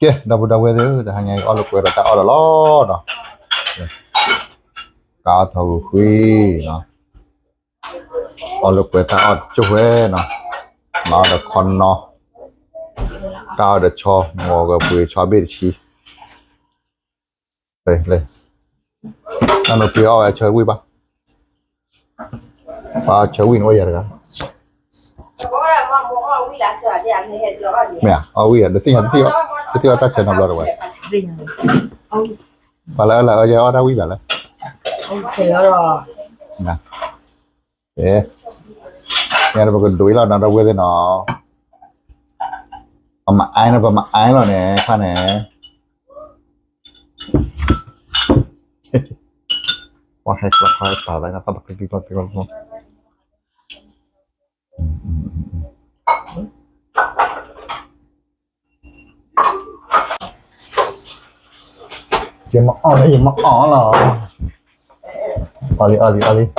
ကဲ ဒီပုၢ်ဒီဝဲၢ်သ့ၣ်ဧၢ, တဟါညါအံၤအီၣ်လိာ်ကွဲဒီးတၢ်အီၣ်ဒီးလီၤနီၤ, တၢ်အီၣ်ထီၣ်ဂုာ်ဃံနီၤ, အီၣ်လိာ်ကွဲတၢ်အီၣ်တကၠိၢ်ဝဲနီၤ, မၤအီၣ်ဒီးခီနီၤ, တၢ်အီၣ်ဒီးဆီ မီၤကဘှံးဆီဘ့ၣ်တဆံ, လၢ နနီၢ်ပှ့ၤအီၣ်ဝဲအဆၢဝံၣ်ဘၣ်, ပှၤအဆၢဝံၣ်န့ၣ်အိၣ်ယၤတဂၤ, မ့ၢ်ဧါ, အီၣ်ဝံၣ်ဧါ, တသ့ၣ်ညါ, တသ့ၣ်ညါတၢ်ဆၢနီတဘျီတဝဲ, ပှၤလၢအၢလၢအၢယဲအီၣ်တၢ်ဝံၣ်ဘၣ်လၢ, ညါပကဒိးအံၤလီၤနီၤ ဒီပုၢ်ဝဲၢ်သ့ၣ်နီၤ, ပမၤအါန့ၣ် ပမၤအါလီၤန့ၣ် ခါန့ၣ် ပှၤဟဲကျီခီဟဲပာ်သးန့ၣ် သးဘၣ်ကျီကျီကျီကျီ, ယမၤအီၣ်လၢ ယမၤအီၣ်လီၤ, အီၣ်လံ အီၣ်လံ အီၣ်လံ.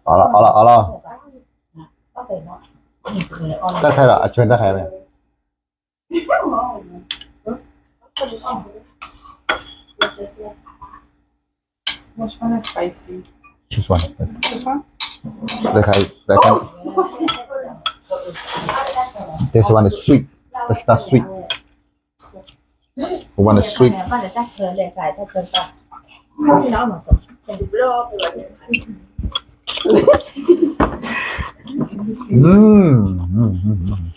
Ala, ala, ala. တၢ်ခါလီၤ, အဆၢတၢ်ခါမ့ၢ် Which one is spicy? This one. This one? That kind, that kind. This one is sweet. That's not sweet. One is sweet. Mm, mm, mm, mm.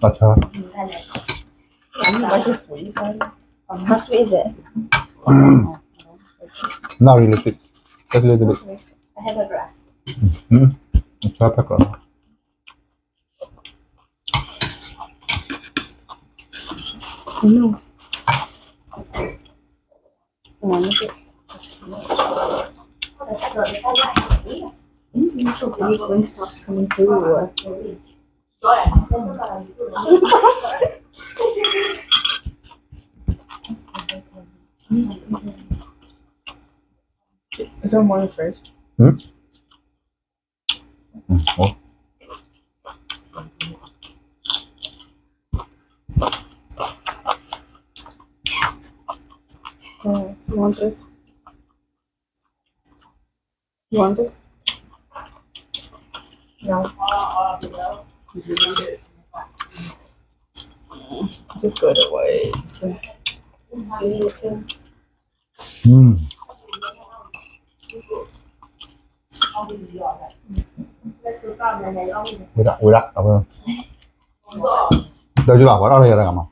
အဆၢ Mm, like a sweet one. How sweet is it? Mm. Not really sweet. Just a little bit. Okay. I have a glass. Mm. Try pepper. No. Oh, look at, that's too much. Mm, it's so big. Wingstop's coming too. Is there more in the fridge? Hmm? Mm, oh. Oh, you want this? You want this? No. Just go to Whites. Mm. Without, without, apa? Dah jual apa? Dah jual apa?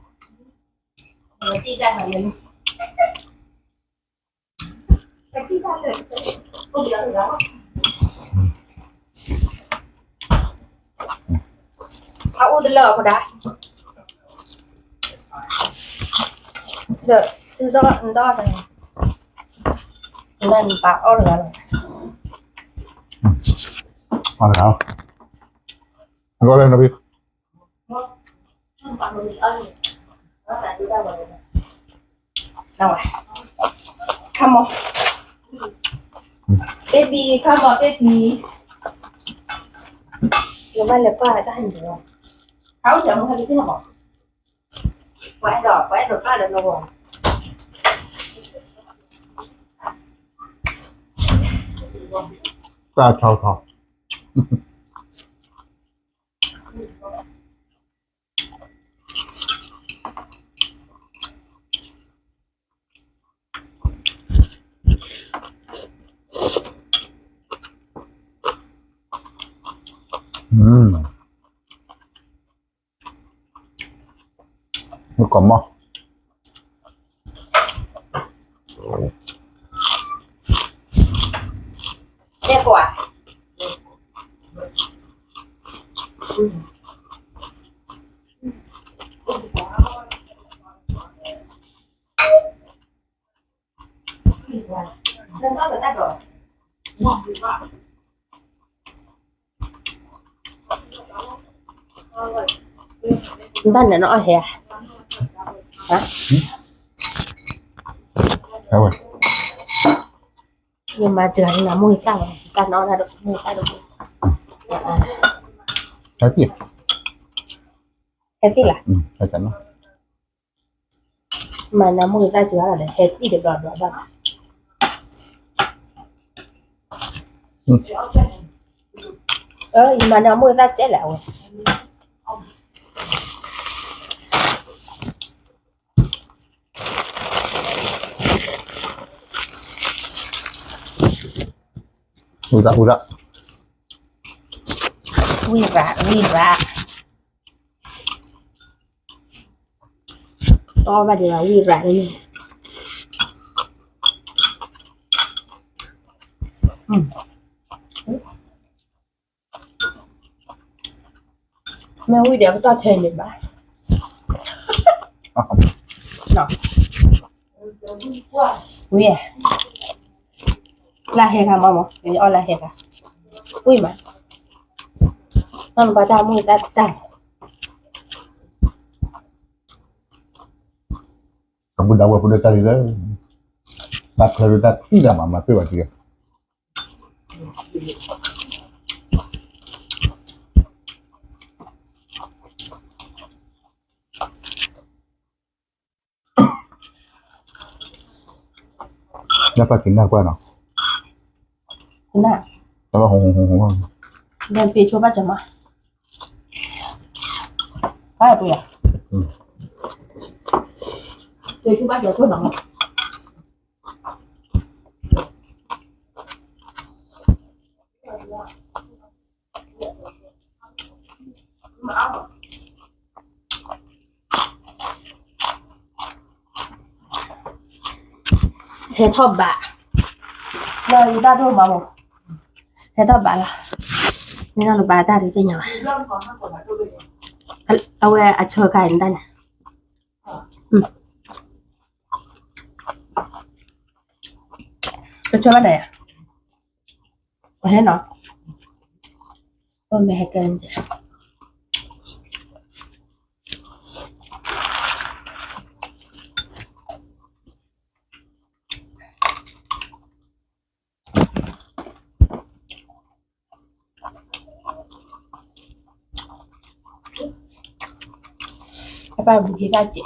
Come on. Baby, come on, baby. နဘၣ်လဲၤပာ်တၢ်ဟဲန့ၣ်လီၤ. ဟးအိၣ်ဒီးမူဟဲက့ၤစ့ၢ်နီၤဘၣ်. ပှၤအဲၣ်ဒိး ပှၤအဲၣ်ဒိးပာ်ဒီးနဂီၢ်. တၢ်ဆီဆီ မ့ၢ်ကီၢ်မီၢ် တဲကွၢ် နတၢ်န့ၣ်နအီၣ်ဟဲဧါ, ဟဲဝဲ, ယမၤစှၤန့ၣ် မိၢ်ဂ့ၤသၣ်လီၤ, တၢ်နအီၣ်တၢ်ဒိၣ်, မိၢ်ဂ့ၤသၣ်ဒိၣ်, ဟဲသံၣ်, ဟဲသံၣ်လီၤ, ဟဲသံၣ်လီၤ, မၤနၤမိၢ်ဂ့ၤသၣ်စှၤလီၤဒီး ဟဲသံၣ်တဘျီဘျီဘၣ်, ယမၤနၤမိၢ်ဂ့ၤသၣ်စဲလဲၣ်အဝဲ ဝံၤရၣ်, ဝံၤရၣ်, ဝံၤရၣ်, တီဘၣ်ဒံးဘၣ် ဝံၤရၣ်န့ၣ်, မ့ၢ်ဝံၤဒီးပတီၢ်ထဲန့ၣ်ဘၣ်, ဝံၤ, လၢဟဲခါမးမး ယအီၣ်လၢဟဲခါ, ဝံၤမး, နီၢ်နပှၤတၢ်မိၢ်တၢ်စၢ်, အဘူးဒၣ်ဝဲပဒိၣ်တၢ်လံလၢ, တၢ်ချၢဒီးတၢ်ထံၣ်တၢ်မၤမၤပ့ၢ်ဘၣ်တံၢ် နပၢ်က့ၤနၢ်ကွၢ်နီၤ, နၢ်, တဘၣ်ဟူးဟူးဟူးဟူး, နပ့ၤဆိဘၣ်ကမး, ဘၣ်ပ့ၤ, ပ့ၤဆိဘၣ်ကဆိနီၤ ဟဲထီၣ်ဘး, လၢယတၢ်ဒိၣ်မးမး, ဟဲထီၣ်ဘးလီၤ, မ့ၢ်နီၢ်နပၢ်တၢ်ဒုးသ့ၣ်ညါဘၣ်, အဝဲအဆၢကါအံၤနတၢ်န့ၣ်, ကဆၢဘၣ်န့ၣ်ယၤ, ဟဲနီၤ, အိၣ်မ့ၢ်ဟဲကဲ အပၢ်ဘူးက့ၤတၢ်စဲး,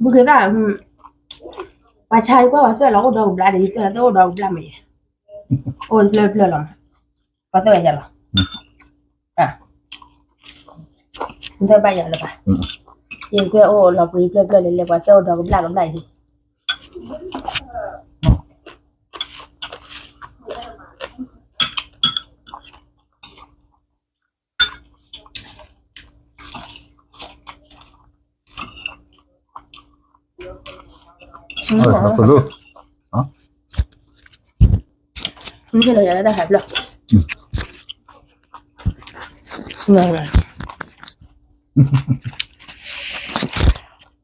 ဘူးက့ၤတၢ်, ပှၤဆါကွၢ်ပှၤသွဲၣ်လီၤ အိၣ်ဒီးကဘျါဒီး ယသွဲၣ်လီၤတအိၣ်ဒီးကဘျါမ့ၢ်, အိၣ်တဖျၢၣ်ဖျၢၣ်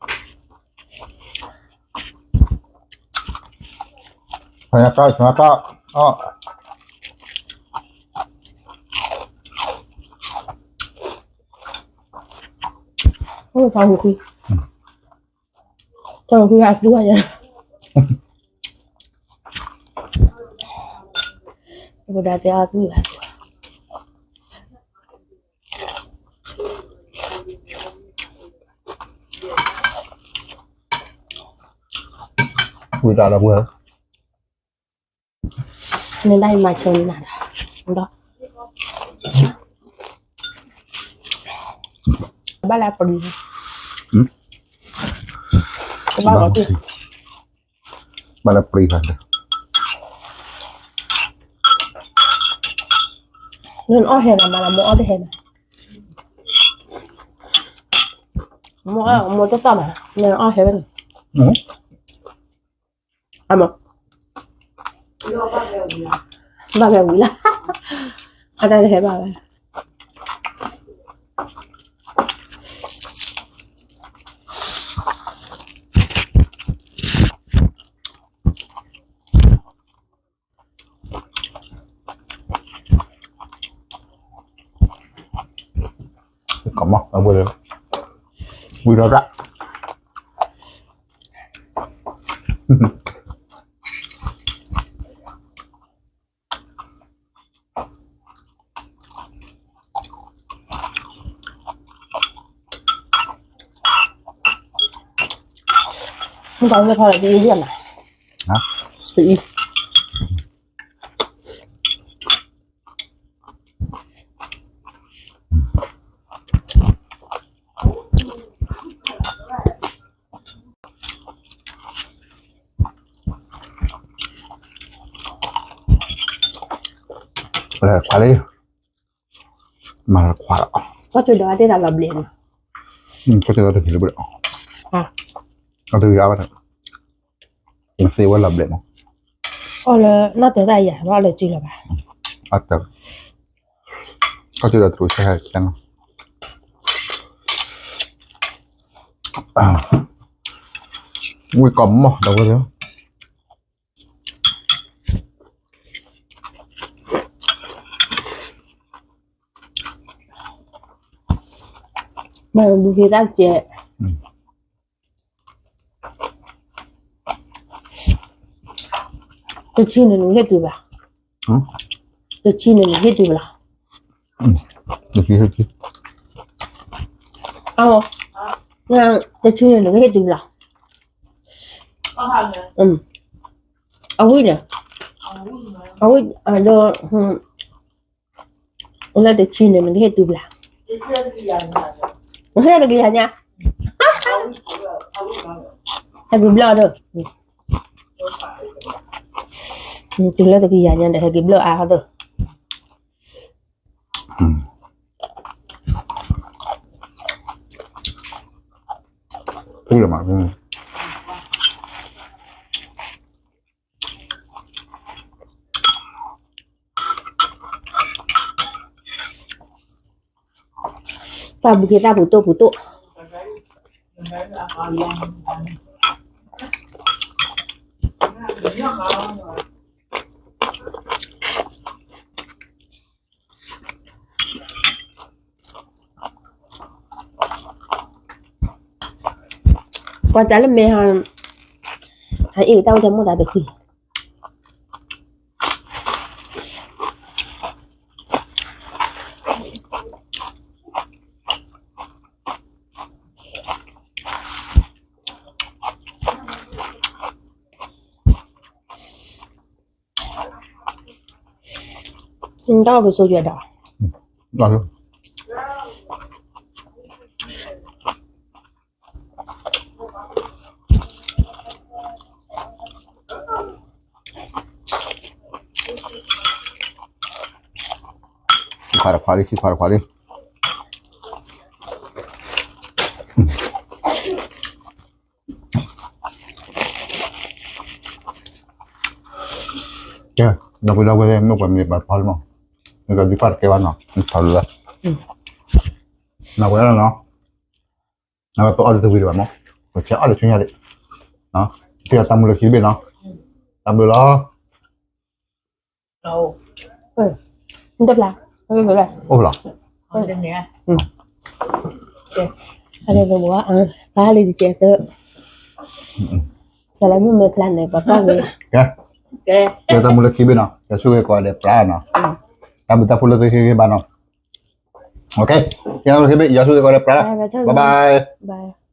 လီၤ, ပှၤသွဲၣ်ဝဲယၤလီၤ, သွဲၣ်ဘၣ်ယၤလၢၤဘၣ်, ယသွဲၣ်အိၣ်လီၤပြံဖျၢၣ်ဖျၢၣ်လၢလဲၤ ပှၤသွဲၣ်အိၣ်ဒီးကဘျါကဘျါအံၤ ဝံၤတၢ်လီၤပှဲၤ, နဒၣ်အံၤမၤဆၢနၤဒီး, ဘၣ်လၢပရံၤ, ဘၣ်လၢပရံၤ, ဘၣ်လၢပရံၤ, နအီၣ်ဟဲနၤမးလၢမိၢ်အီၣ်တဟဲနၤ, မိၢ်အီၣ်မိၢ်တသီၣ်မး, နအီၣ်ဟဲဝဲန့ၣ်, အမး, န ဘၣ်က့ၤဝံၤလီၤ, အတၢ်တဟဲဘၣ်ဝဲ. ကမၣ် အဝဲလၢ ဝံၤဒီးဒၣ် မ့ၢ်ကီးလၢဖီလၢတအံၤဒ်မး, တအံၤ ခွါလံ, မၤလၢခွါလီၤ, ကီၢ်ကၠိဒီးအတ့ၢ်သးလီၤဘျဲးန့ၣ်, ကီၢ်ကၠိဒီးတဂ့ၤလၢဘျဲး, အတဂ့ၤအါဘၣ်န့ၣ်, နသ့ဝဲလီၤဘျဲးမး, အီၣ်လၢနီၢ်တၢၤသၣ်ယၤ ဘၣ်အီၣ်လၢစုလီၤဘၣ်, အတၢၤ, ကီၢ်ကၠိဒီးတရူးဆဲဟဲကဲနီၤ ဝံၤကီးမီၢ်ဒီးဝဲလၢ မ့ၢ်ဘူးက့ၤတၢ်ကဲ, တဆံန့ၣ် နဟ့ၣ်တုၤဘၣ်, တဆံန့ၣ် နဟ့ၣ်တုၤဘၣ်လီၤ, တဆံ, အ, တဆံန့ၣ် နကဟ့ၣ်တုၤဘၣ်လီၤ, အဝံၣ်န့ၣ်, အဝံၣ်ဒီး လၢတဆံန့ၣ် နကဟ့ၣ်တုၤဘၣ်လီၤ, နဟ့ၣ်တကယၤညါ, ဟဲက့ၤဘျီၣ်ဒီး, တုၤလၢတကယၤညါဒီး ဟဲက့ၤဘျီၣ်အါဒီး ဖုလၢမး, တၢ်ဘူးက့ၤတၢ်ပူၤတိၣ်ပူၤတိၣ်, ပှၤစးလၢမဲာ်ဟါ, ဟဲအ့ၣ်တၢ်အိၣ်တၢ်မိၣ်သးတဃံ, တၢ်ကဆိယွၤဒီး, ခံခွါတခွါလံ, ခံခွါတခွါလံ. ကဲ, ဒီပုၢ်ဒီဝဲၢ် မ့ၢ်ပှၤမ့ၢ်ပှၤဖီလံမး, နကဒုးပာ်တကဲဘၣ်နီၤ, နထီၣ်လၢ, နဝဲလီၤနီၤ, နဝဲပအီၣ်လၢတဝံၤဒံးဘၣ်မး, ပဆဲးအီၣ်လၢဆူညါဒံး, ကဲတၢ်မူလၢခံတဘ့ၣ်နီၤ, တၢ်ဘျုးလီၤ. အိၣ်ဖျါ, အိၣ်ဖျါ, အန့ၣ်ဘၣ်, ဖျါလံတကဲးသၢ, စးလၢမုၢ်မဲာ်ဖျါန့ၣ် ပှၤကွၢ်ဂ့ၤ, ကဲ, ကဲတၢ်မူလၢခံဘ့ၣ်နီၤ, ယွၤဆိၣ်ဂ့ၤကိးဂၤဒဲးပြးနီၤ, တၢ်ဘျုးတၢ်ဖှိၣ်လၢသုဟ့ၣ်ဂံၢ်ဘါနီၤ, ကဲတၢ်မူလၢခံဘ့ၣ် ယွၤဆိၣ်ဂ့ၤကိးဂၤဒဲးပြး, bye bye.